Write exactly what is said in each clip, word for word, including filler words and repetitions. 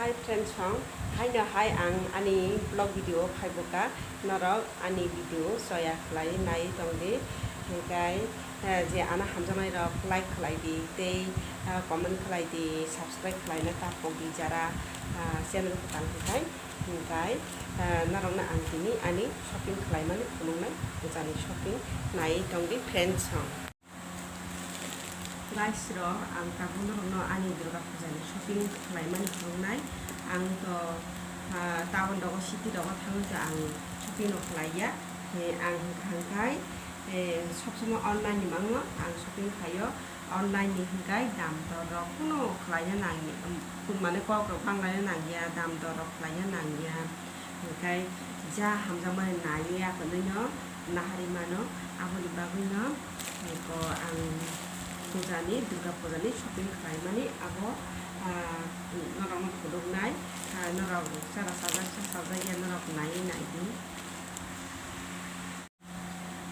Friends song, haino hai ang ani vlog video phaibuka, norok ani video soya khlai nai tongdi, hingkai, eh, je ano hamjaknai rok like khlai di tei, eh, comment khlai di, subscribe khlaina ta pokdi jara, eh, channel kwtal hwnkhe, hingkai, eh, norokno ang tini ani shopping khlaimani phunuknai, jani shopping nai tongdi friends song. Guys rok, ang tabuk norokno ani Durga Puja ni shopping khlaimani phunuknai. Ang to, ah, town rogo, city rogo thangwi to ang shopping rok khlaiya. He, ang hwnkha hwnkhe, eh, sob somoi online ni mangno ang shopping khlaio. Online ni hwnkhe dam dor rok kuno khlaina nangya, um, mane kok rok banglaina nangya, dam dor rok khlaina nangya. Hwnkhe ja hamjakmani naiwi aphano nahari mano, aboni bagwino eko ang pujani, Durga pujani shopping khlaimani abo, ah, norokno phunuknai, ah, norok chara sajak cha sajak ya norok naiwi naidi.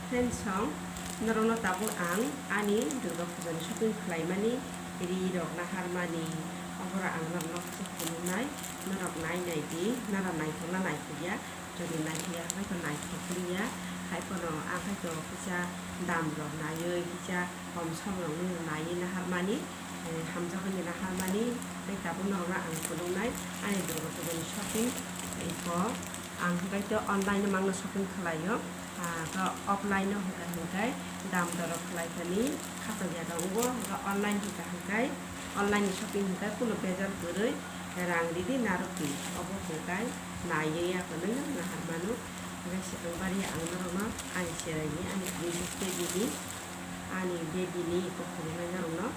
Friends song, norokno tabuk ang ani Durga Puja ni shopping khlaimani, ri rok naharmani, oborok ang norokno kisa phunuknai, norok nai naidi, nara naithok na naithok ya, jodi naithok ya hwnkhe to naithok liya, hai phano ang hai to kisa dam rok naiwi, kisa kom som rok naiwi naharmani, eh, hamjakmani naharmani, tei tabuk norokno ang phunuknai ani Durga Puja ni shopping, eko ang hwnkhe to online no mangno shopping khlaio. Ah, to offline no hwnkha hwnkhe dam doro khlai thani khatok ya tongo, hwnkhe online hwnkha hwnkhe online ni shopping hwnkhe kuno bejal kwrwi rang ridi narwkdi, obo hwnkhe naiwi ya kwlwino nahar mano. Hwnkhe swkang bari ang norokno ani cheraini ani ani baby ni ani baby ni eko phunuknai norokno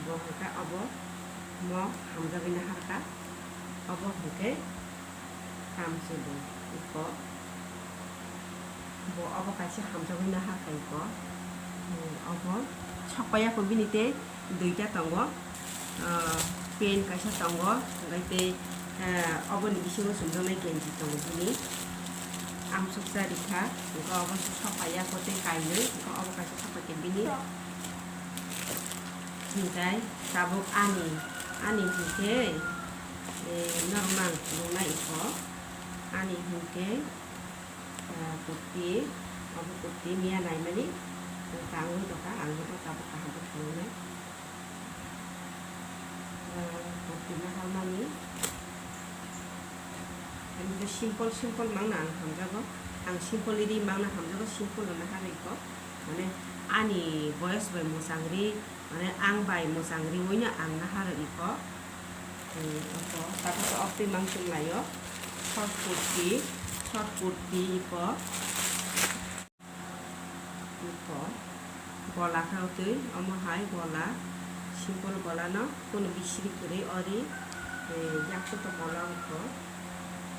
bo hwnkhe obo mo hamjagwi naharkha, obo hwnkhe. Tamswlwi iko. Bo obo kaisa hamjakgwi naharkha iko. Hmm, obo sokpaiya ko bini tei duita tongo. Ah, pant kaisa tongo, hwnkhe tei, ah, oboni bisingo chumjaknai genji tongo bini. Amsuksa rikha, hwnkhe obo sokpaiya ko tei kainwi, hwnkhe obo kaisa sokpaikha bini. Hwnkhe tabuk ani, ani hwnkhe, eh, norokno ang phunuknai iko. Ani hwnkhe, ah, kurti, obo kurti miya naimani, tangwi tongkha, ang bono tabuk kaham khe phunuknai. Ah, kurti naharmani. Ani khe simple, simple mangno ang hamjago. Ang simple ree mangno hamjago, simple no naharwi kho. Mane ani boyos bai mwchang ree, mane ang bai mwchang riwino ang naharwi kho. Hmm, oko, tabuko oktwi mang chwng laio. Short kurti, short kurti iko. Iko gola khe twi, omo hai gola, simple gola no, kunu bisiri kwrwi ori, eh, yakso to gola ongkho,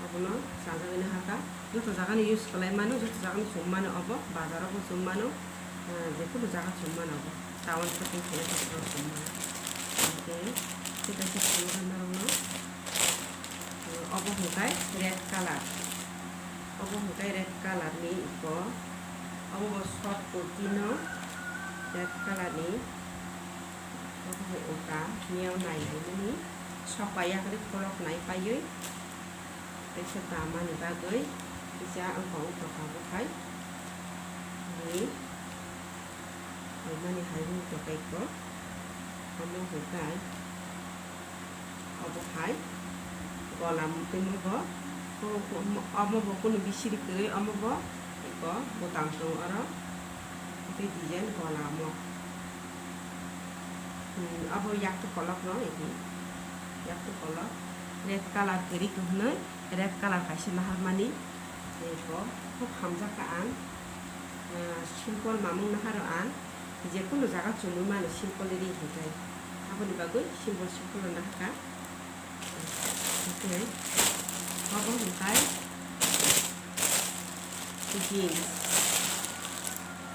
obono chajagwi naharkha. Joto jaga ni use khlai mano, joto jaga ni chum mano obo, bazar o bo chum mano, eh, je kunu jaga chum mano obo, town shopping khlai khe chum mano. Hwnkhe tei kaisa phunuknai norokno, eh, obo hwnkhe red colour. Obo hwnkhe red colour ni iko. Obo bo short kurti no red colour ni. Obo bo uta miyao nai nai mani. Sokpaiya kwrwi khorok nai paiwi. Teisa damani bagwi kisa wngkha wngkha tabuk hai. Ni oimani hai wngkha tei ko. Omo hwnkhe. Obo hai gola mutwi mo bo, omo bo kunu bisiri kwrwi, omo bo eko bwtang tongo oro, tei design gola omo. Hmm, obo yaktu kolok no, yaktu kolok red colour kwrwi hwnwi red colour kaisa naharmani. Eko khub hamjak kha ang, ah, simple mamung naharo ang, je kunu jaga chumui mano simple ree hwnkhe, aboni bagwi simple simple no nahakha. Hwnkhe obo hwnkhe jeans,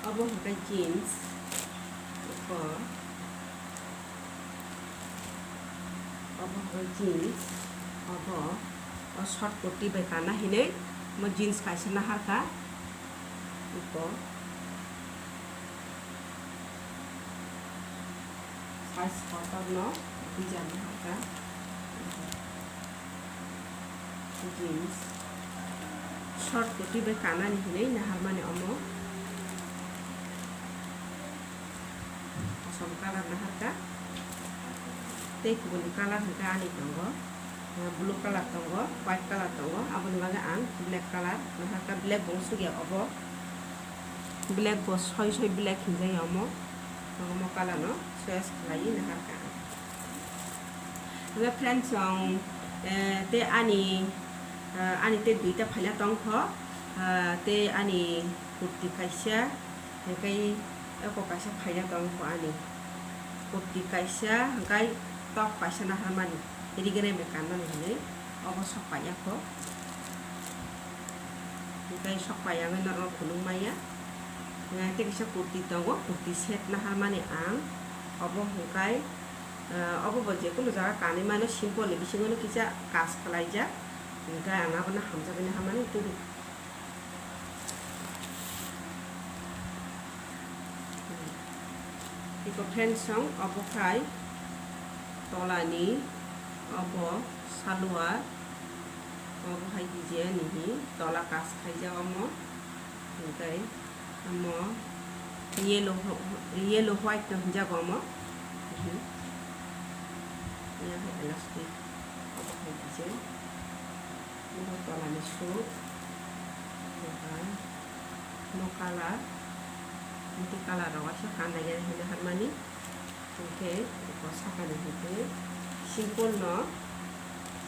obo hwnkhe jeans, eko. Obo hwnkhe jeans, obo o short kurti bai kana hinwi mo jeans kaisa naharkha, iko size kotor no design naharkha. Jeans. Short kurti bai kanani hinwi naharmani omo. Kosom colour naharka. Tei kubun colour hwnkhe ani tongo. Blue colour tongo, white colour tongo. Aboni bagwi ang black colour naharka. Black bo sugya obo. Black bo soi soi black hinjai omo. Omo colour no choice khlaiwi naharka ang. Hwnkhe friends, ang, eh, tei ani, eh, ani tei duita phaina tongkho, eh, tei ani kurti kaisa, hwnkhe eko kaisa phaina tongkho ani. Kurti kaisa, hwnkhe tok kaisa naharmani, rigenai bai kannani hinwi, obo sok paiyakho. Hwnkhe sok paiyangwi norok phunuk maya. Hwnkhe tei kaisa kurti tongo, kurti set naharmani ang, obo hwnkhe Ah, obo bo je kunu jaga kanwi mano, simple ni bisingo no kisa kas khlaijak. Hwnkhe ang abono hamjakgwi hamani tubui. Iko friends song obo khai tolani obo saluar obo hai design ni hi tola kas khaijak omo hwnkhe. Omo yellow, yellow white no hinjago omo. Mhm. Yang hai elastic. Obo hai design. Omo tolani suit. Omo colour. Niti colour rok waisa kanlaijani hinwi harmani. Hwnkhe eko sakani hwnkhe simple no,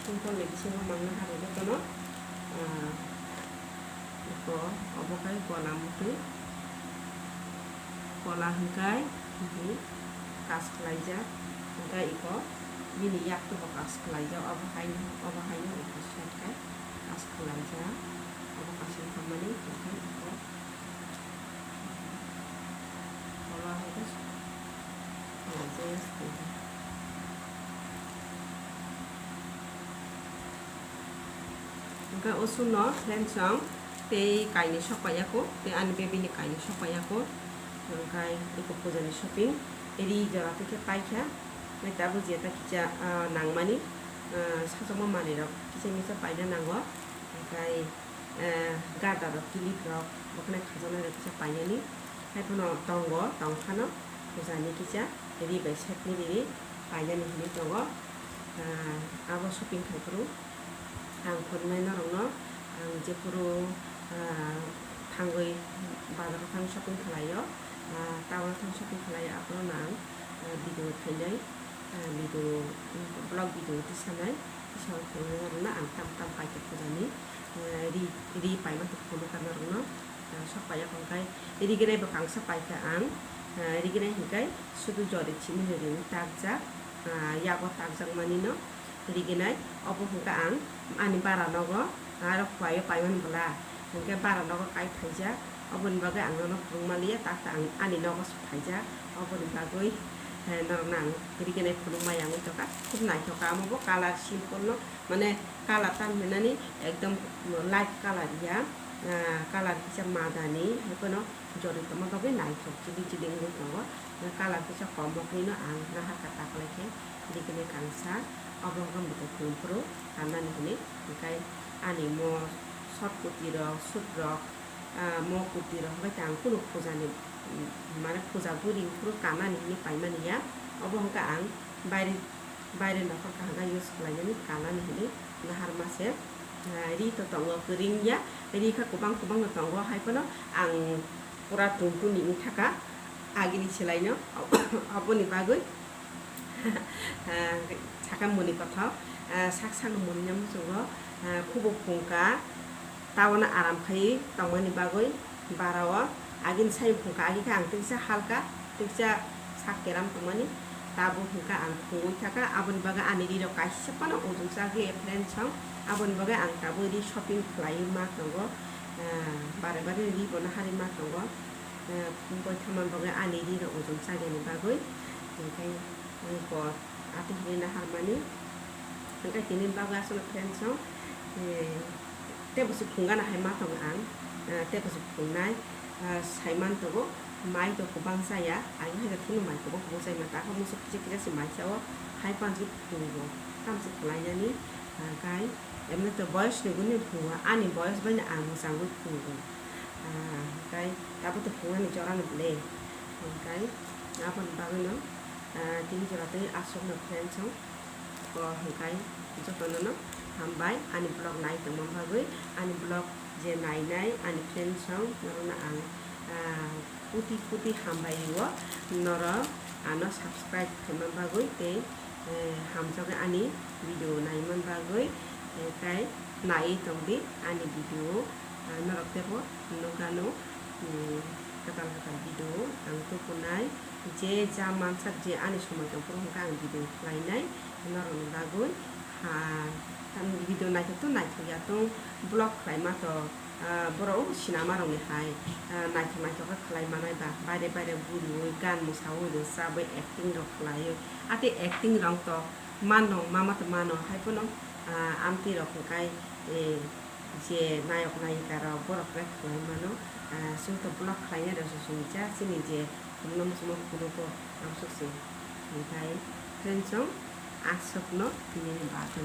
simple ni bisingo mangna hari jotono, ah, eko obo khai gola mutwi, gola hwnkhe, mhm, kas khlaijak, hwnkhe eko bini yaktubo kas khlaijak, obo haino, obo haino eko side khai kas khlaijak, obo kaisa wngkha mani, hwnkhe eko. Hwnkhe o suno friends ang tei kainwi sok paiyakho, tei ani baby ni kainwi sok paiyakho. Hwnkhe eko puja ni shopping ri jora tei khe paikha, tei tabuk jeta kisa, ah, nangmani, ah, sachokma manwi rok kisa misa paina nango, hwnkhe. Eh, garda rok, clip rok, bo kheno khajaknai rok kisa painani. Haiphano tongo, tongphano, pujani kisa ri bai setni ri ri painani hinwi tongo. Ah, abo shopping khai phuru ang phunuknai norokno, ang jephuru, ah, thangwi bazaro thang shopping khlaio, ah, town o thang shopping khlaio, aphuru no ang, ah, video khainai. Ah, video, vlog video tisanai, tisao tongnairokno ang tam tam paikha pujani, ah, ri, ri paima tongkha norokno, ah, sok paiyakho hwnkhe rigenai bo kangsa paikha ang, ah, rigenai hwnkhe sudu jori chini ri takjak, ah, yago takjakmanino rigenai, obo hwnkhe ang ani bara nogo, aro khuaio paimani bwla. Hwnkhe bara nogo kai phaijak, oboni bagwi ang nono phunukma liya, takta ang ani nogo se phaijak, oboni bagwi, eh, norokno ang rigenai phunukma yangwi tongkha. Khub naithok kha, omo bo colour simple no, mane colour tamo hinani ekdom light colour ya, ah, colour kisa madani, hai phano jori tongma bagwi naithok chili chili wngwi tongo. Colour kisa kom wngwi no ang naharkha taklai khe rigenai kangsa, obo wngkha mwtai phuru phuru kanani hinwi, hwnkhe ani mo short kurti rok, suit rok, ah, mo kurti rok hwnkhe ang kunu puja ni, mm, mane puja guri phuru kanani hinwi paimani ya. Obo hwnkhe ang baire, baire nokhor kaham khe use khlainani kanani hinwi naharma se, ah, ri to tongo kwrwng ya, ri khe kwbang kwbang no tongo, hai phano ang pura tun tun ni wngkha kha agini selai no, aboni bagwi. Ah, sakha muni kothok, ah, sak sak muni no muchungo, ah, khubo phungkha, tabono aram khai tongmani bagwi bara o agini sai phungkha, agi khe ang tiksa halka, tiksa sak keram tongmani, tabuk hwnkha ang phungwi thakha, aboni bagwi ani ri rok kaisa phano ujung chagwi friends song, aboni bagwi ang tabuk ri shopping khlaiwi ma tongo, ah, bare bare ri bono harwi ma tongo. Eh, boi thamani bagwi ani ri rok ujung chagyani bagwi, hwnkhe ani kok atwi hinwi naharmani, hwnkhe tini bagwi aswk friends no, eh, tei bwswk phunggana hai ma tongo ang, eh, tei bwswk phungnai, eh, saiman tongo, mai to kwbang chaya, ang hai phano mai kwbang kwbang chai manta, khe muchuk kichik kichik se mai chao, hai pansi phungo, tamsi khlainani, hwnkhe. Emni to boyos ni guni phungo, ani boyos bai no ang mwchangwi phungo. Ah, hwnkhe tabuk to phungani jora no ble. Hwnkhe aboni bagwi no, ah, tini jora twi aswk no friends rok. O hwnkhe jotono no hambai ani vlog nai tongma bagwi, ani vlog je nainai ani friends rok norokno ang, ah, koti koti hambai o, norok ano subscribe khaima bagwi tei, eh, hamjagwi ani video naiman bagwi, eh, tei naiwi tongdi ani video, ah, norok teibo nukgano, mm, kwtal kwtal video ang tukunai, je ja mansak je ani somoi tongphuru hwnkhe ang video khlainai norokni bagwi, ha, ang video naithok to naithok ya tong vlog khlaima to. Ah, borok o sinama rokni hai, ah, naithok naithok khe khlai manai ba, baire baire guriui, gan mwsaui, rwchabwi, acting rok khlaiwi. Atwi acting rok to mano, mama to mano, hai phano, ah, amtwi rok hwnkhe, eh, je nayok nayika rok borok khe khlai mano. Ah, chwng to vlog khlainai rok se chwng ja chini je khumno muchungma phunukgo amsuk se. Hwnkhe friends rok aswkno nini bagwi.